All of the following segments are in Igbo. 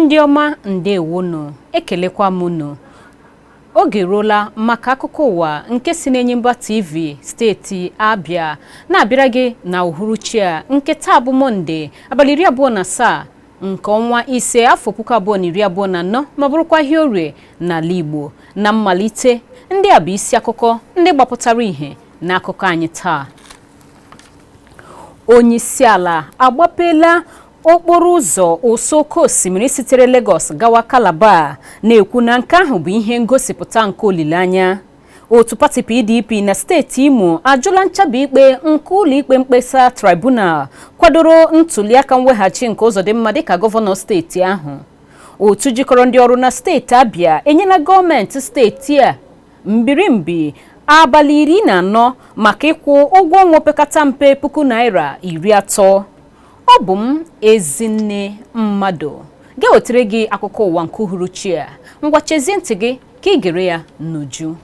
Ndị ọma, ndewonu, ekelekwa m unu. Oge eruola maka akụkọ ụwa nke si n'Enyimba TV steeti Abịa na-abịara gị na uhuruchi a nke taa bụ Mọnde, abalị 27 nke ọnwa 5, afọ 2024, ma bụrụkwa ahịa Orie n'ala Igbo. Na mmalite, ndị a bụ isi akụkọ ndị gbapụtara ìhè n'akụkọ anyị taa. Onyeisiala agbapela okporo ụzọ ụsọ oke osimiri sitere Lagos gawa Calabar, na-ekwu na nke ahụ bụ ihe ngosipụta nke olileanya. Otu pati PDP na steeti Imo ajụla nchabi ikpe nke ụlọikpe mkpesa tribunal kwadoro ntuliaka mweghachi nke Ụzọdịmma dịka gọvanọ steeti ahụ. Otu jikọrọ ndị ọrụ na steeti Abịa enyela gọọmenti steeti a mbirimbi abalị 14 maka ịkwụ ụgwọ ọnwa opekata mpe ₦30,000. Ọ bụ m, Ezinne Mmadụ, ga-ewetara gị akụkọ ụwa nke uhuruchi a. Ngwa, chezie ntị gị ka ị gere ya n'uju.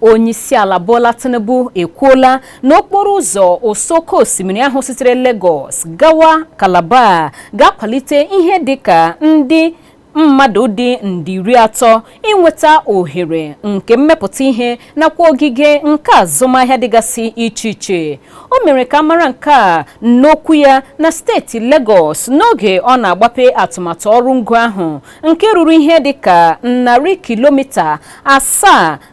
Onyeisiala Bola Tinubu ekwuola na okporo ụzọ ụsọ oke osimiri ahụ sitere Lagos gawa Calabar ga-akwalite ihe dịka ndị mmadụ dị nde 30 inweta ohere nke mmepụta ihe nakwa ogige nke azụmahịa dịgasị iche iche. O mere ka mara nke a n'okwu ya na steeti Lagos n'oge ọ na-agbape atụmatụ ọrụ ngo ahụ nke ruru ihe dịka 700 kilomita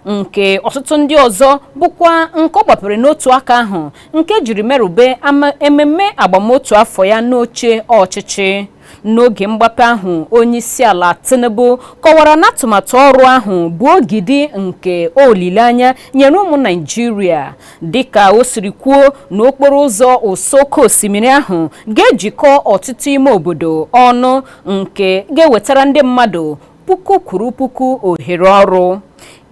nke ọtụtụ ndị ọzọ bụkwa nke ọ gbapere n'otu aka ahụ nke jiri merube ememme agbamotu afọ ya n'oche ọchịchị. N'oge mgbape ahụ, onyeisiala Tinubu kọwara na atụmatụ ọrụ ahụ bụ ogidi nke olileanya nyere ụmụ Naịjirịa, dịka o siri kwuo na okporo ụzọ ụsọ oke osimiri ahụ ga-ejikọ ọtụtụ ime obodo ọnụ nke ga-ewetara ndị mmadụ puku kwuru puku ohere ọrụ.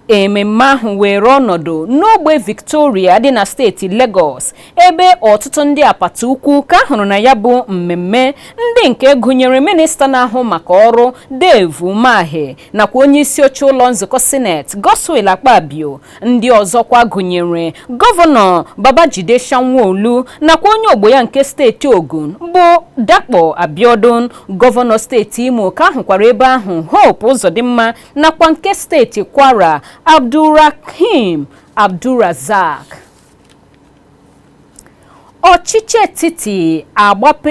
Ememme ahụ were ọnọdụ n'ogbe Victoria dị na steeti Lagos, ebe ọtụtụ ndị apata ukwu ka a hụrụ na ya bụ mmemme, ndị nke gụnyere minista na-ahụ maka ọrụ Dave Umahi nakwa onye isi oche ụlọ nzukọ Sineti Godswill Akpabio. Ndị ọzọkwa gụnyere gọvanọ Babajide Sanwo-Olu nakwa onye ogbo ya nke steeti Ogun bụ Dapo Abiodun. Gọvanọ steeti Imo ka ahụkwara ebe ahụ, Hope Uzodimma, nakwa nke steeti Kwara, Abdulrahim Abdulrazak. Ọchịchị etiti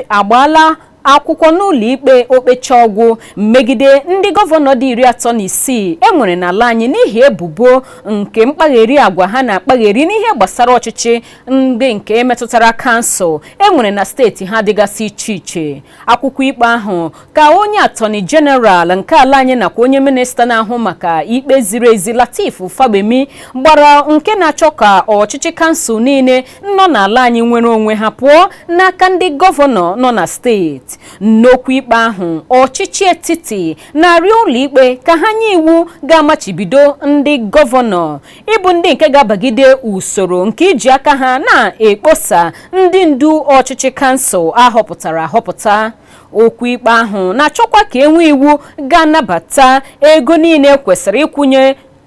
agbaala akwụkwọ n'ụlọ ikpe okpecha ọgwụ megide ndị gọvanọ dị 36 e nwere n'ala anyị n'ihi ebubo nke mkpagheri agwa ha na-akpagheri n'ihe gbasara ọchịchị ndị nke metụtara kansụl e nwere na steeti ha dịgasị iche iche. Akwụkwọ ikpe ahụ ka onye attorney general nke ala anyị nakwa onye minista na-ahụ maka ikpe ziri ezi Lateef Fagbemi gbara, nke na-achọ ka ọchịchị kansụl niile nọ n'ala anyị nwere onwe ha pụọ n'aka ndị gọvanọ nọ na steeti. N'okwu ikpe ahụ, ọchịchị etiti na-arịọ ụlọ ikpe ka ha nye iwu ga-amachibido ndị gọvanọ ịbụ ndị nke ga-abagide usoro nke iji aka ha na-ekposa ndị ndu ọchịchị kansụl ahọpụtara ahọpụta. Okwu ikpe ahụ na-achọkwa ka e nwee iwu ga-anabata ego niile kwesịrị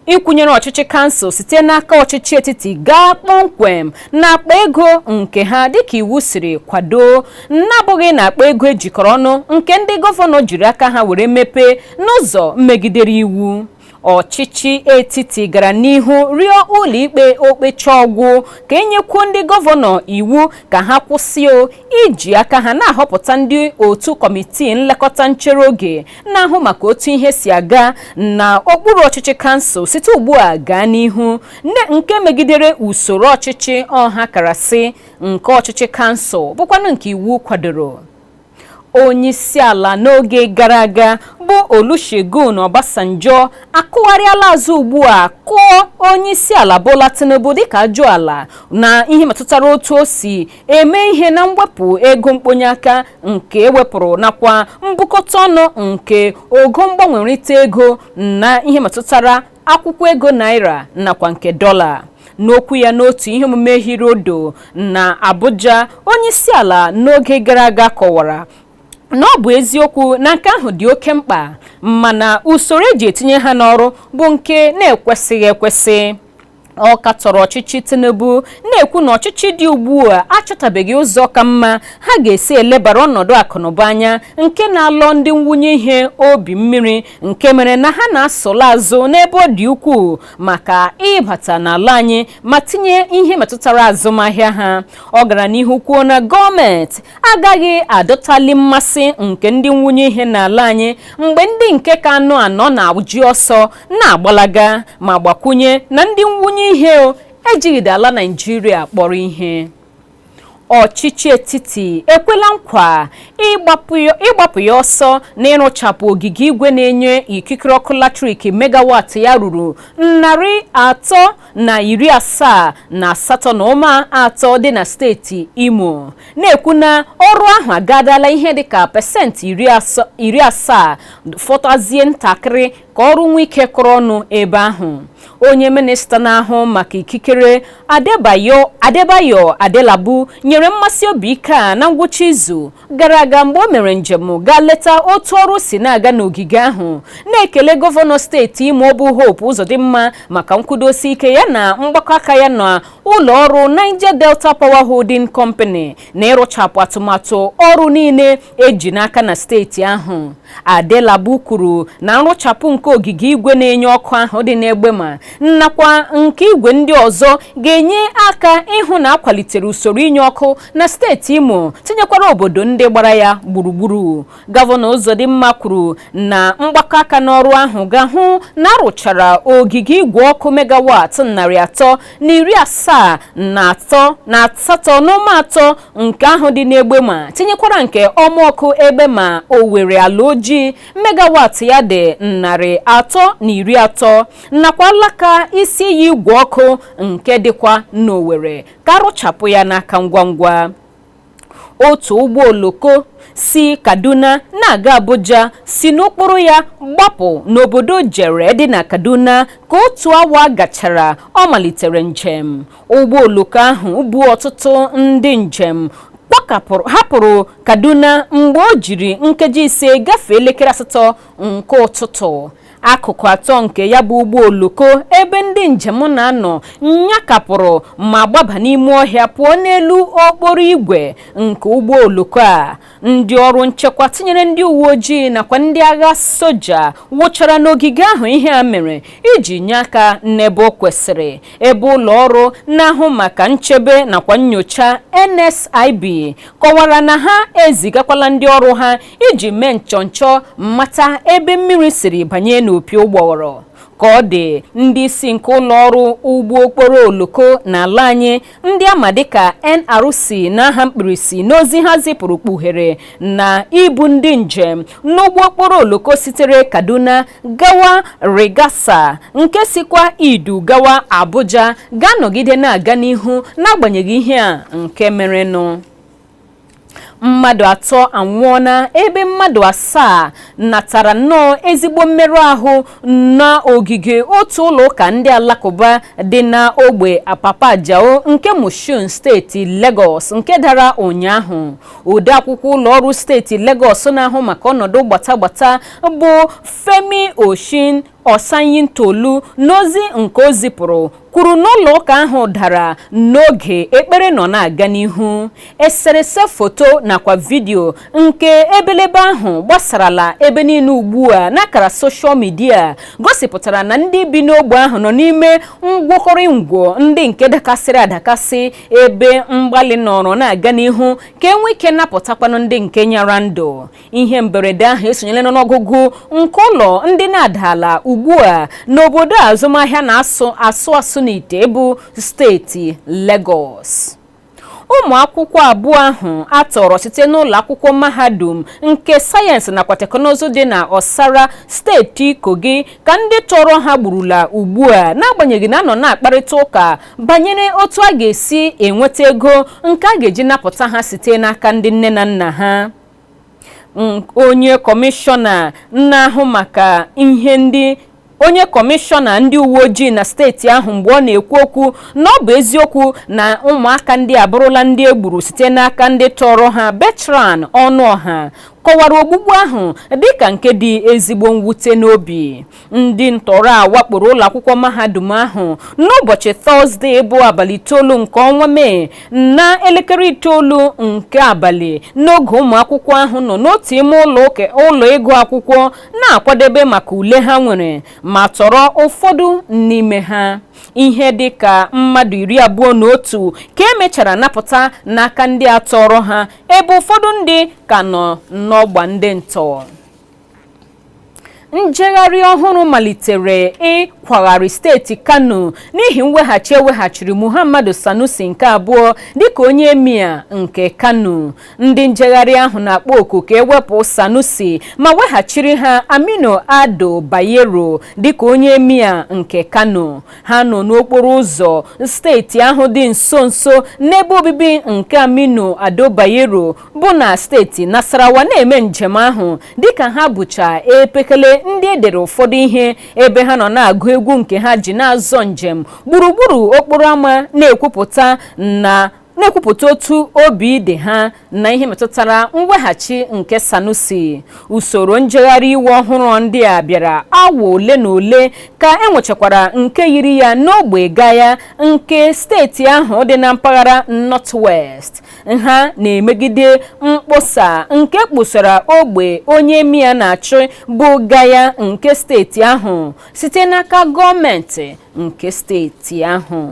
ịkwụnyere ọchịchị kansụl site n'aka ọchịchị etiti gaa kpọmkwem n'akpa ego nke ha dịka iwu siri kwado, na-abụghị na akpa ego ejikọrọ ọnụ nke ndị gọvanọ jiri aka ha were mepee n'ụzọ megidere iwu. Ọchịchị etiti gara n'ihu rịọ ụlọikpe okpecha ọgwụ ka enyekwuo ndị gọvanọ iwu ka ha kwụsị o iji aka ha na-ahọpụta ndị otu kọmitii nlekọta nchere oge na-ahụ maka otu ihe si aga na okpuru ọchịchị kansụl site ugbu a gaa n'ihu, nke megidere usoro ọchịchị ọha karasị nke ọchịchị kansụl bụkwanụ nke iwu kwadoro. Onyeisiala n'oge gara aga bụ Olusegun Obasanjo akụgharịala azụ ugbu a kụọ onyeisiala Bola Tinubu dịka ajụala na ihe metụtara otu o si eme ihe na mwepụ ego mkponye aka nke ewepụrụ nakwa mbukọta ọnụ nke ogo mgbanwerịta ego na ihe metụtara akwụkwọ ego naira nakwa nke dọla. N'okwu ya n'otu ihe omume hiri odo na Abuja, onyeisiala n'oge gara aga kọwara na ọ bụ eziokwu na nke ahụ dị oke mkpa, mana usoro eji etinye ha n'ọrụ bụ nke na-ekwesịghị ekwesị. Ọ katọrọ ọchịchị Tinubu, na-ekwu na ọchịchị dị ugbu a achọtabeghị ụzọ ka mma ha ga-esi elebara ọnọdụ akụnụba anya nke na-alọ ndị nwunye ihe obi mmiri, nke mere na ha na-asụla azụ n'ebe ọ dị ukwuu maka ịbata n'ala anyị ma tinye ihe metụtara azụmahịa ha. Ọ gara n'ihu kwuo na gọọmenti agaghị adọtali mmasị nke ndị nwunye ihe n'ala anyị mgbe ndị nke ka anọ anọ na-ji ọsọ na-agbalaga, ma gbakwunye na ndị nwunye ihe ejighide ala Naịjirịa kpọrọ ihe. Ọchịchị etiti ekwela nkwa ịgbapụ ya ọsọ na ịrụchapụ ogige igwe na-enye ikikere ọkụ latrik megawatt ya ruru 378.3 dị na steeti Imo, na-ekwu na ọrụ ahụ agadala ihe dịka 70%, fọtazie ntakịrị ka ọrụ nwee ike kụrụ ọnụ ebe ahụ. Onye minista na-ahụ maka ikikere, Adebayo Adelabu, nyere mmasị obi ike a na ngwụcha izu gara aga mgbe o mere njem gaa leta otu ọrụ si na-aga n'ogige ahụ, na-ekele gọvanọ steeti Imo bụ Hope Uzodimma maka nkwudosi ike ya na mgbakọ aka ya na ụlọ ọrụ Niger Delta Power Holding Company na ịrụchapụ atụmatụ ọrụ niile eji n'aka na steeti ahụ. Adelabu kwuru na nrụchapụ nke ogige igwe na-enye ọkụ ahụ dị n'Egbema nakwa nke igwe ndị ọzọ ga-enye aka ịhụ na akwalitere usoro inye ọkụ na steeti Imo, tinyekwara obodo ndị gbara ya gburugburu. Gọvanọ Uzodimma kwuru na mgbakọ aka n'ọrụ ahụ ga-ahụ na arụchara ogige igwe ọkụ megawatt 378.3 nke ahụ dị n'Egbema, tinyekwara nke ọmụọkụ Egbema Owerri ala ojii megawatt ya dị 330, nakwa alaka isi iyi igwe ọkụ nke dịkwa n'Owerri ka arụchapụ ya n'aka ngwa ngwa. Otu ụgbọ oloko si Kaduna na-aga Abuja si n'okporo ya gbapụ n'obodo Jere dị na Kaduna ka otu awa gachara ọ malitere njem. Ụgbọ oloko ahụ bụ ọtụtụ ndị njem hapụrụ Kaduna mgbe o jiri nkeji 5 gafee elekere 8 nke ụtụtụ. Akụkụ atọ nke ya bụ ụgbọ oloko ebe ndị njem na-anọ nyakapụrụ ma gbaba n'ime ọhịa pụọ n'elu okporo igwe nke ụgbọ oloko a. Ndị ọrụ nchekwa, tinyere ndị uwe ojii nakwa ndị agha soja, wụchara n'ogige ahụ ihe a mere iji nye aka n'ebe o kwesịrị, ebe ụlọ ọrụ na-ahụ maka nchebe nakwa nyocha NSIB kọwara na ha ezigakwala ndị ọrụ ha iji mee nchọnchọ mata ebe mmiri siri banye n'opi ụgbọghọrọ. Ka ọ dị, ndị isi nke ụlọ ọrụ ụgbọ okporo oloko n'ala anyị, ndị ama dịka NRC n'aha mkpirisi, n'ozi ha zipụrụ kpughere na ibu ndị njem n'ụgbọ okporo oloko sitere Kaduna gawa Rigasa nke sikwa Idu gawa Abuja ga-anọgide na-aga n'ihu n'agbanyeghị ihe a nke merenụ. Mmadụ atọ anwụọna ebe mmadụ asaa natara nnọọ ezigbo mmerụ ahụ n'ogige otu ụlọ ụka ndị alakụba dị n'ogbe Apapa Ajao nke Mushin, steeti Lagos, nke dara ụnyaahụ. Odeakwụkwọ ụlọ ọrụ steeti Lagos na-ahụ maka ọnọdụ gbata gbata bụ Femi Oshin Osanyintolu, n'ozi nke o zipụrụ, kwuru na ụlọ ụka ahụ dara n'oge ekpere nọ na-aga n'ihu. Eserese foto nakwa vidiyo nke ebelebe ahụ gbasarala ebe niile ugbu a n'akara social media gosipụtara na ndị bi n'ogbe ahụ nọ n'ime ngwọkọrọ ngwọ ndị nke dakasịrị adakasị, ebe mgbalị nọrọ na-aga n'ihu ka enwe ike napụtakwanụ ndị nke nyara ndụ. Ihe mberede ahụ esonyela n'ọgụgụ nke ụlọ ndị na-adala ugbu a n'obodo azụmahịa na-asụ asụ asụ n'ite bụ steeti Lagos. Ụmụ akwụkwọ abụọ ahụ atọrọ site n'ụlọ akwụkwọ mahadum nke sayensị nakwa teknụzụ dị na Ọsara, steeti Kogi, ka ndị tọrọ ha gburula ugbu a, n'agbanyeghị na anọ na-akparịta ụka banyere otu a ga-esi enweta ego nke a ga-eji napụta ha site n'aka ndị nne na nna ha. Onye kọmishọna na-ahụ maka ihe ndị, onye kọmishọna ndị uwe ojii na steeti ahụ, mgbe ọ na-ekwu okwu na ọ bụ eziokwu na ụmụaka ndị abụrụla ndị egburu site n'aka ndị tọrọ ha, Bertrand Ọnụọha, Kọwara ogbugbu ahụ dịka nke dị ezigbo mwute n'obi. Ndị ntọrọ a wakporo ụlọ akwụkwọ mahadum ahụ n'ụbọchị Tọzdee bụ abalị 9 nke ọnwa Mee na elekere 9 nke abalị, n'oge ụmụ akwụkwọ ahụ nọ n'otu ime ụlọ ịgụ akwụkwọ na-akwadebe maka ule ha nwere, ma tọrọ ụfọdụ n'ime ha. Ihe dị ka mmadụ 21 ka emechara napụta n'aka ndị a tọrọ ha, ebe ụfọdụ ndị ka nọ n'ọgba ndị ntọ. Njegharị ọhụrụ malitere ịkwagharị steeti Kano n'ihi mweghachi eweghachiri Muhammadu Sanusi nke abụọ dịka onye emir nke Kano. Ndị njegharị ahụ na-akpọ oku ka ewepụ Sanusi ma weghachiri ha Aminu Ado Bayero dịka onye emir nke Kano. Ha nọ n'okporo ụzọ steeti ahụ dị nso nso n'ebe obibi nke Aminu Ado Bayero bụ na steeti Nasarawa na-eme njem ahụ, dịka ha bụcha epekele ndị edere ụfọdụ ihe, ebe ha nọ na-agụ egwu nke ha ji na-azọ njem gburugburu okporo ámá, na-ekwupụta otu obi dị ha na ihe metụtara mweghachi nke Sanusi. Usoro njegharị iwe ọhụrụ ndị a bịara awa ole na ole ka enwechakwara nke yiri ya n'ogbe Gaya nke steeti ahụ dị na mpaghara North West. Ha na-emegide mkpọsa nke kpụsara ogbe onye emir na-achị bụ Gaya nke steeti ahụ site n'aka gọọmenti nke steeti ahụ.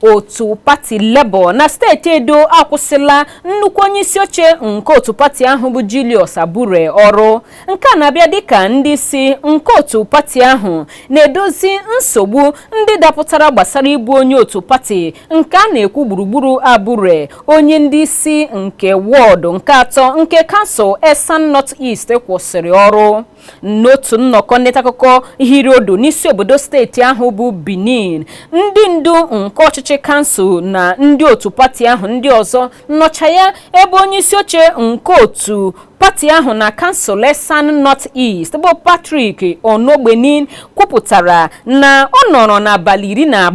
Otu pati Labour na steeti Edo akwụsịla nnukwu onye isi oche nke otu pati ahụ bụ Julius Abure ọrụ. Nke a na-abịa dịka ndị isi nke otu pati ahụ na-edozi nsogbu ndị dapụtara gbasara ịbụ onye otu pati nke a na-ekwu gburugburu Abure, onye ndị isi nke wọdụ nke atọ nke kansụl Esan North East kwụsịrị ọrụ. N'otu nnọkọ nleta akụkọ hiri odo n'isi obodo steeti ahụ bụ Benin, ndị ndu nke ọchịchị kansụl na ndị otu pati ahụ ndị ọzọ nọcha ya, ebe onye isi oche nke otu pati ahụ na kansụl Esan North East bụ Patrick Onogbenin kwupụtara na ọ nọrọ n'abalị 12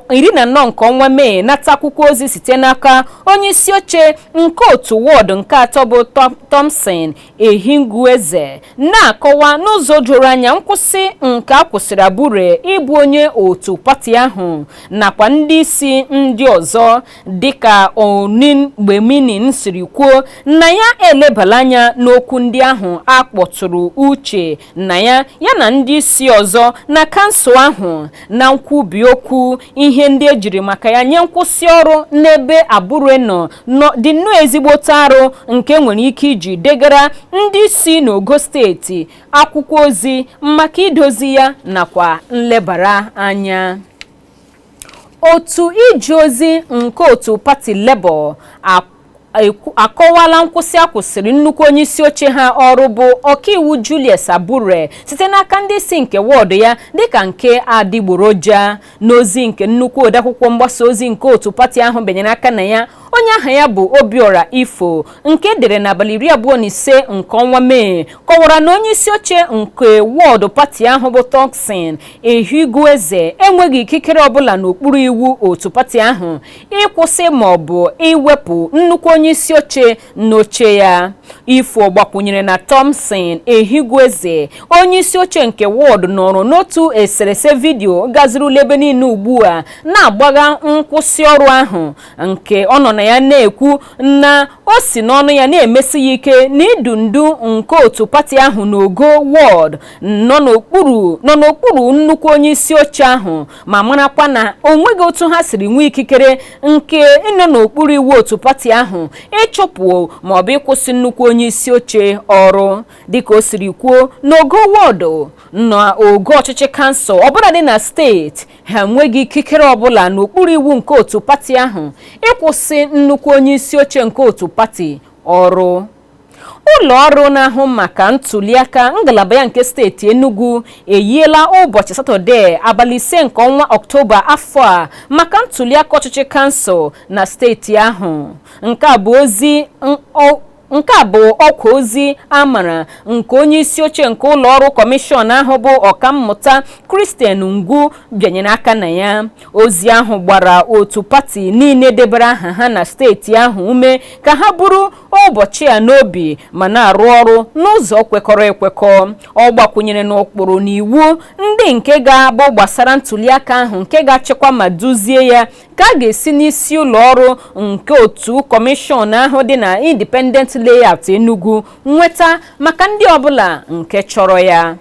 14 nke ọnwa Mee nata akwụkwọ ozi site n'aka onye isi oche nke otu wọdụ nke atọ bụ Thompson Ehingueze, na-akọwa n'ụzọ doro anya nkwụsị nke a kwụsịrị Abure ịbụ onye otu pati ahụ nakwa ndị isi ndị ọzọ. Dịka Oningbeminin siri kwuo, na ya elebala anya n'okwu ndị ahụ a kpọtụrụ uche na ya, ya na ndị isi ọzọ na kansụl ahụ, na nkwubi okwu ihe ndị ejiri maka ya nye nkwụsị ọrụ n'ebe Abure nọ dị nnọọ ezigbote arụ nke nwere ike iji degara ndị isi n'ogo steeti akwụkwọ ozi maka idozi ya nakwa nlebara anya. Otu ije ozi nke otu pati Labour akọwala nkwụsị a kwụsịrị nnukwu onye isi oche ha ọrụ bụ ọkaiwu Julius Abure site n'aka ndị isi nke wọdụ ya dịka nke adịgboroja. N'ozi nke nnukwu odeakwụkwọ mgbasa ozi nke otu pati ahụ benyere aka na ya, onye aha ya bụ Obiora Ifo, nke edere n'abalị 25 nke ọnwa Mee, kọwara na onye isi oche nke wọdụ pati ahụ bụ Thompson Ehigueze enweghị ikikere ọbụla n'okpuru iwu otu pati ahụ ịkwụsị ma ọ bụ iwepụ nnukwu onye isi oche n'oche ya. Ifo gbakwunyere na Thompson Ehigueze, onye isi oche nke wọdụ, nọrọ n'otu eserese vidiyo gazirula ebe niile ugbu a na-agbagha nkwụsị ọrụ ahụ, nke ọ nọ na ya na-ekwu na o si n'ọnụ ya na-emesi ya ike na idu ndu nke otu pati ahụ n'ogo wọd nọ n'okpuru nnukwu onye isi oche ahụ, ma marakwa na o nweghị otu ha siri nwee ikikere nke ịnọ n'okpuru iwu otu pati ahụ ịchụpụ maọbụ ịkwụsị nnukwu onye isi oche ọrụ. Dịka o siri kwuo, n'ogo wọdụ na ogo ọchịchị kansụl ọbụla dị na steeti, ha enweghị ikikere ọbụla n'okpuru iwu nke otu pati ahụ ịkwụsị nnukwu onye isi oche nke otu pati ọrụ. Ụlọ ọrụ na-ahụ maka ntuliaka ngalaba ya nke steeti Enugu eyiela ụbọchị Satọde abalị 5 nke ọnwa Ọktoba afọ a maka ntuliaka ọchịchị kansụl na steeti ahụ. Nke a bụ ozi. Nke a bụ ọkwa ozi a mara nke onye isi oche nke ụlọ ọrụ kọmishọn ahụ bụ Ọkammụta Christian Ngwu bịanyere aka na ya. Ozi ahụ gbara otu pati niile debere aha ha na steeti ahụ ume ka ha buru ụbọchị a n'obi ma na-arụ ọrụ n'ụzọ kwekọrọ ekwekọ. Ọ gbakwụnyere n'ụkpụrụ na iwu ndị nke ga-abụ gbasara ntuliaka ahụ nke ga-achịkwa ma duzie ya ka a ga-esi n'isi ụlọ ọrụ nke otu kọmishọn ahụ dị na Independent Layout Enugu nweta maka ndị ọbụla nke chọrọ ya.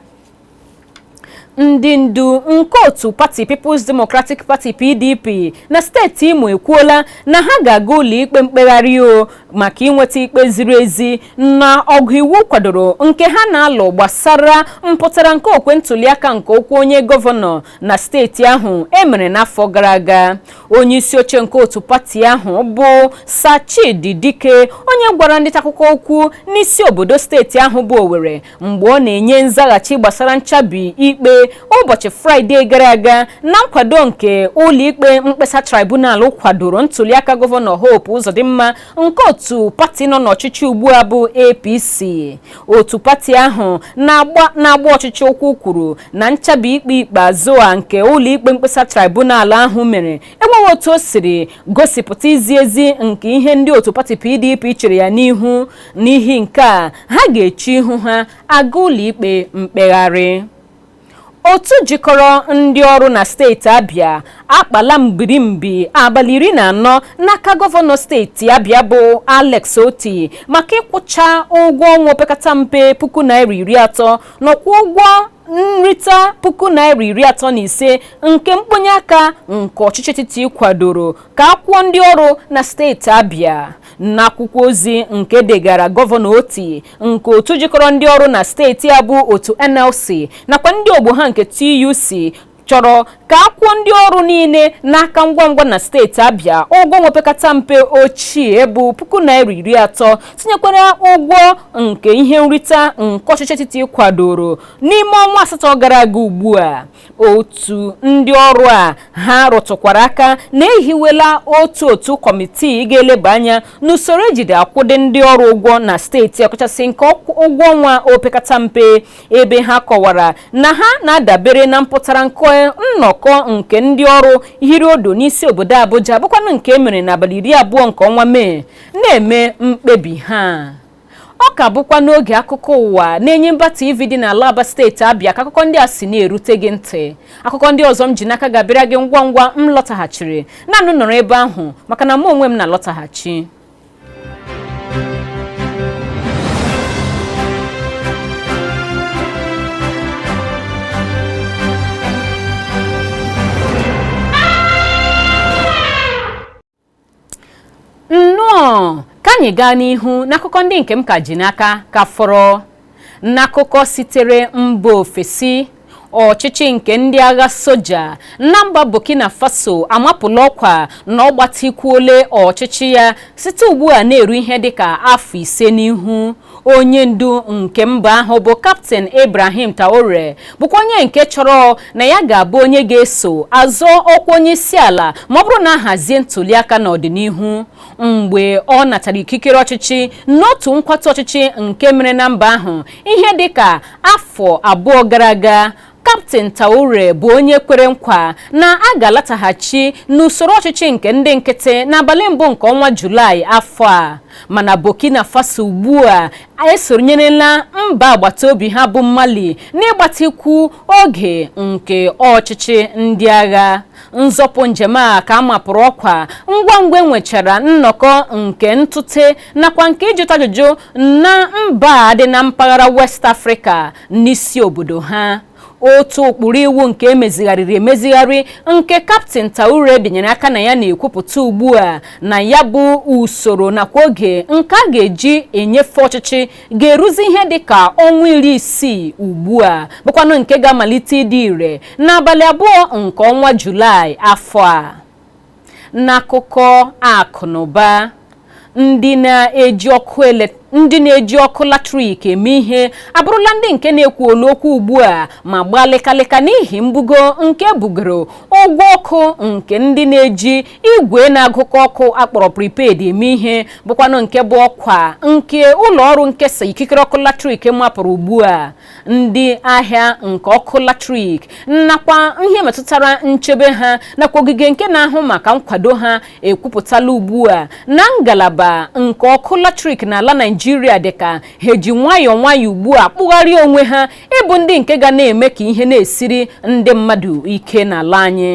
Ndị ndu nke otu pati People's Democratic Party, PDP, na steeti Imo ekwuola na ha ga-aga ụlọikpe mkpegharị o maka inweta ikpe ziri ezi na ọgụ iwu kwadoro nke ha na-alụ gbasara mpụtara nke okwe ntuliaka nke okwu onye gọvanọ na steeti ahụ emere n'afọ gara aga. Onye isi oche nke otu pati ahụ bụ Sachidi Dike, onye gwara ndị akụkọ okwu n'isi obodo steeti ahụ bụ Owerri mgbe ọ na-enye nzaghachi gbasara nchabi ikpe ụbọchị Fraịde gara aga na nkwado nke ụlọikpe mkpesa tribunal kwadoro ntuliaka gọvanọ Hope Uzodimma nke otu pati nọ n'ọchịchị ugbu a bụ APC. Otu pati ahụ na-agba ọchịchị ụkwụ kwuru na nchabi ikpe ikpeazụ a nke ụlọikpe mkpesa tribunal ahụ mere enweghị otu o siri gosipụta izi ezi nke ihe ndị otu pati PDP chere ya n'ihu. N'ihi nke a, ha ga-eche ihu ha aga ụlọikpe mkpegharị. Otu jikọrọ ndị ọrụ na steeti Abịa akpala mbirimbi abalị 14 n'aka gọvanọ steeti Abịa bụ Alex Oti maka ịkwụcha ụgwọ ọnwa opekata mpe ₦30,000 nakwa ụgwọ nrita ₦35,000 nke mkponye aka nke ọchịchị etiti kwadoro ka a kwụọ ndị ọrụ na steeti Abịa. N'akwụkwọ ozi nke degara gọvanọ Oti nke otu jikọrọ ndị ọrụ na steeti a bụ otu NLC nakwa ndị ogbo ha nke TUC chọrọ ka a kwụọ ndị ọrụ niile n'aka ngwa ngwa na steeti Abịa ụgwọ nwepekata mpe ochie bụ ₦30,000 tinyekwara ụgwọ nke ihe nrita nke ọchịchị etiti kwadoro n'ime ọnwa 8 gara aga ugbu a. Otu ndị ọrụ a ha rụtụkwara aka na ehiwela otu otu kọmitii ga-eleba anya n'usoro ejide akwụdị ndị ọrụ ụgwọ na steeti ọkachasị nke ụgwọ ọnwa opekata mpe, ebe ha kọwara na ha na-adabere na mpụtara nke nnọkọ nke ndị ọrụ hiri odo n'isi obodo Abuja bụkwanụ nke emere n'abalị 20 nke ọnwa Mee na-eme mkpebi ha. Ọ ka bụkwa n'oge akụkọ ụwa na-enye Mba TV dị n'ala Aba steeti Abịa ka akụkọ ndị a si na-erute gị ntị. Akụkọ ndị ọzọ m ji n'aka ga-abịara gị ngwa ngwa m lọtaghachiri. Naanị nọrọ ebe ahụ maka na mụ onwe m na-alọtaghachi. Nnọọ ka anyị gaa n'ihu n'akụkọ ndị nke m ka ji n'aka ka fọrọ. N'akụkọ sitere mba ofesi, ọchịchị nke ndị agha soja na mba Burkina Faso amapụla ọkwa na ọ gbatịkwuole ọchịchị ya site ugbu a na-eru ihe dịka afọ 5 n'ihu. Onye ndu nke mba ahụ bụ Captain Ibrahim Traore bụkwa onye nke chọrọ na ya ga-abụ onye ga-eso azọ ọkwa onye isi ala ma ọ bụrụ na ahazie ntuliaka n'ọdịnihu. Mgbe ọ natara ikikere ọchịchị n'otu nkwatu ọchịchị nke mere na mba ahụ ihe dịka afọ 2 gara aga, Captain Traore bụ onye kwere nkwa na a ga-alataghachi n'usoro ọchịchị nke ndị nkịtị n'abalị mbụ nke ọnwa Julaị afọ a. Mana Burkina Faso ugbu a esonyerela mba agbata obi ha bụ Mali n'ịgbatịkwu oge nke ọchịchị ndị agha. Nzọpụ njem a ka a mapụrụ ọkwa ngwa ngwa enwechara nnọkọ nke ntụte nakwa nke ịjụta ajụjụ na mba dị na mpaghara West Africa n'isi obodo ha. Otu ụkpụrụ iwu nke emezigharịrị emezigharị nke Captain Traore binyere aka na ya na-ekwupụta ugbu a na ya bụ usoro nakwa oge nke a ga-eji enyefe ọchịchị ga-eruzi ihe dịka ọnwa 60 ugbu a, bụkwanụ nke ga-amalite ịdị ire n'abalị 2 nke ọnwa Julaị afọ a. N'akụkọ akụnụba, ndị na-eji ọkụ latrik eme ihe abụrụla ndị nke na-ekwu olu okwu ugbu a ma gbaa lịkalịka n'ihi mbugo nke bugoro Ụgwọ ọkụ nke ndị na-eji igwe na-agụkọ ọkụ akpọrọ prepaid eme ihe bụkwanụ nke bụ ọkwa nke ụlọ ọrụ nkesa ikikere ọkụ latrik mapụrụ ugbu a. Ndị ahịa nke ọkụ latrik nakwa ihe metụtara nchebe ha nakwa ogige nke na-ahụ maka nkwado ha ekwupụtala ugbu a na ngalaba nke ọkụ latrik n'ala Naịjirịa dịka ha eji nwayọọ nwayọọ ugbu a kpụgharịa onwe ha ịbụ ndị nke ga na-eme ka ihe na-esiri ndị mmadụ ike n'ala anyị.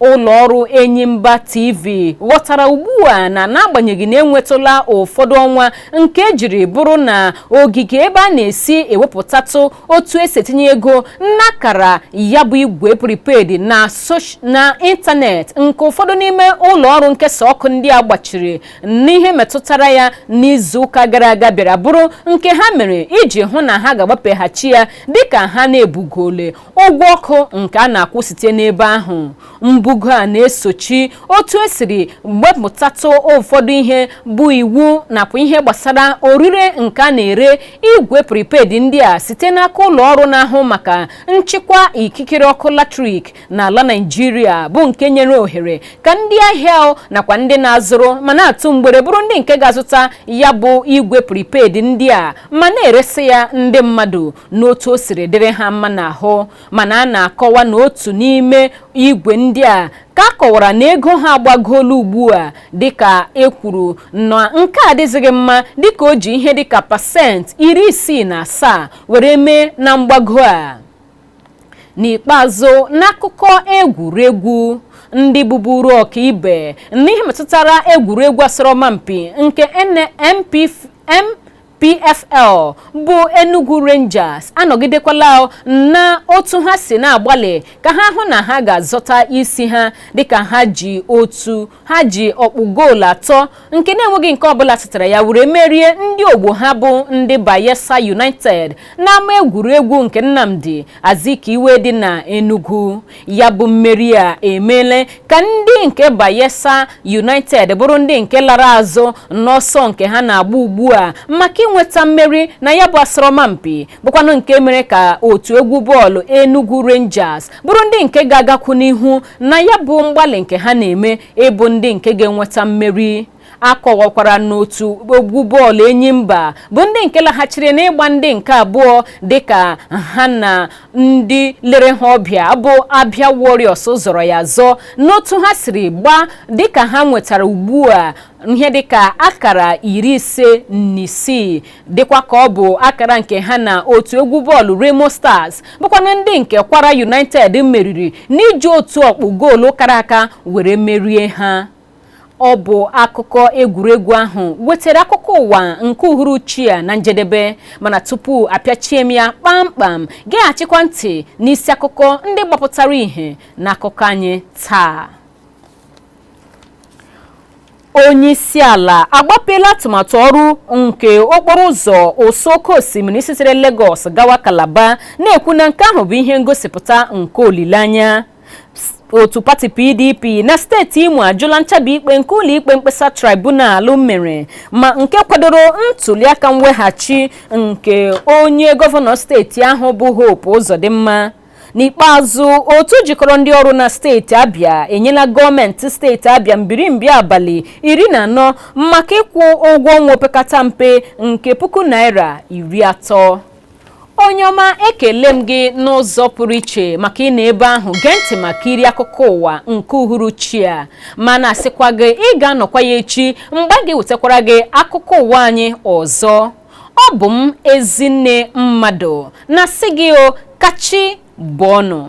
Ụlọ ọrụ Enyimba TV ghọtara ugbu a na n'agbanyeghị na enwetụla ụfọdụ ọnwa nke ejiri bụrụ na ogige ebe a na-esi ewepụtatụ otu esi etinye ego n'akara ya bụ igwe prepaid na ịntanetị nke ụfọdụ n'ime ụlọ ọrụ nkesa ọkụ ndị a gbachiri n'ihe metụtara ya n'izu ụka gara aga bịara bụrụ nke ha mere iji hụ na ha ga-agbapeghachi ya dịka ha na-ebugole ụgwọ ọkụ nke a na-akwụ site n'ebe ahụ. Mbugo a na-esochi otu esiri wepụtatụ ụfọdụ ihe bụ iwu nakwa ihe gbasara orire nke a na-ere igwe prepaid ndị a site n'aka ụlọ ọrụ na-ahụ maka nchịkwa ikikere ọkụ latrik n'ala Naịjirịa, bụ nke nyere ohere ka ndị ahịa nakwa ndị na-azụrụ ma na-atụ mgbere bụrụ ndị nke ga-azụta ya bụ igwe prepaid ndị a ma na-eresi ya ndị mmadụ n'otu o siri dịrị ha mma n'ahụ. Mana a na-akọwa na otu n'ime igwe ndị a ka a kọwara na ego ha agbagolu ugbu a, dịka e kwuru na nke a adịzighị mma, dịka o ji ihe dịka 67% were mee na mgbago a. N'ikpeazụ, n'akụkọ egwuregwu, ndị bụburu ọkaibe n'ihe metụtara egwuregwu asọrọmpi nke NPFL bụ Enugu Rangers anọgidekwala na otu ha si na-agbalị ka ha hụ na ha ga-azọta isi ha, dịka ha ji otu ha ji ọkpụ goolu 3 nke na-enweghị nke ọbụla sitere ya were merie ndị ogbo ha bụ ndị Bayelsa United n'ama egwuregwu nke Nnamdi Azikiwe dị na Enugu. Ya bụ mmeri a emeela ka ndị nke Bayelsa United bụrụ ndị nke lara azụ n'ọsọ nke ha na-agba ugbu a maka inweta mmeri na ya bụ asọrọmpi, bụkwanụ nke mere ka otu egwu bọọlụ Enugu Rangers bụrụ ndị nke ga-agakwu n'ihu na ya bụ mgbalị nke ha na-eme ịbụ ndị nke ga-enweta mmeri. Akọwakwara n'otu egwu bọọlụ Enyimba bụ ndị nke laghachiri n'ịgba ndị nke abụọ, dịka ha na ndị lere ha ọbịa bụ Abia Warriors zọrọ ya azọ n'otu ha siri gbaa, dịka ha nwetara ugbu a ihe dịka akara 56, dịkwa ka ọ bụ akara nke ha na otu egwu bọọlụ Remo Stars, bụkwana ndị nke Kwara United meriri n'iji otu ọkpụ goolu kara aka were merie ha. Ọ bụ akụkọ egwuregwu ahụ wetara akụkọ ụwa nke uhuruchi a na njedebe. Mana tupu apịachie m ya kpamkpam, geghachikwa ntị n'isi akụkọ ndị gbapụtara ìhè n'akụkọ anyị taa. Onye isi ala agbapela atụmatụ ọrụ nke okporo ụzọ ụsọ oke osimiri sitere Lagos gawa Calabar, na-ekwu na nke ahụ bụ ihe ngosipụta nke olileanya. Otu pati PDP na steeti Imo ajụla nchabi ikpe nke ụlọikpe mkpesa tribunal mere ma nke kwadoro ntuliaka mweghachi nke onye gọvanọ steeti ahụ bụ Hope Uzodimma. N'ikpeazụ, otu jikọrọ ndị ọrụ na steeti Abịa enyela gọọmenti steeti Abịa mbirimbi abalị 14 maka ịkwụ ụgwọ ọnwa opekata mpe nke ₦30,000. Onye ọma, ekele m gị n'ụzọ pụrụ iche maka ị na ebe ahụ gee ntị maka iri akụkọ ụwa nke uhuruchi a, mana asịkwa gị ị ga-anọkwa ya echi mgbe a ga-ewetakwara gị akụkọ ụwa anyị ọzọ. Ọ bụ m, Ezinne Mmadụ, na-asị gị o kachi bụọnụ.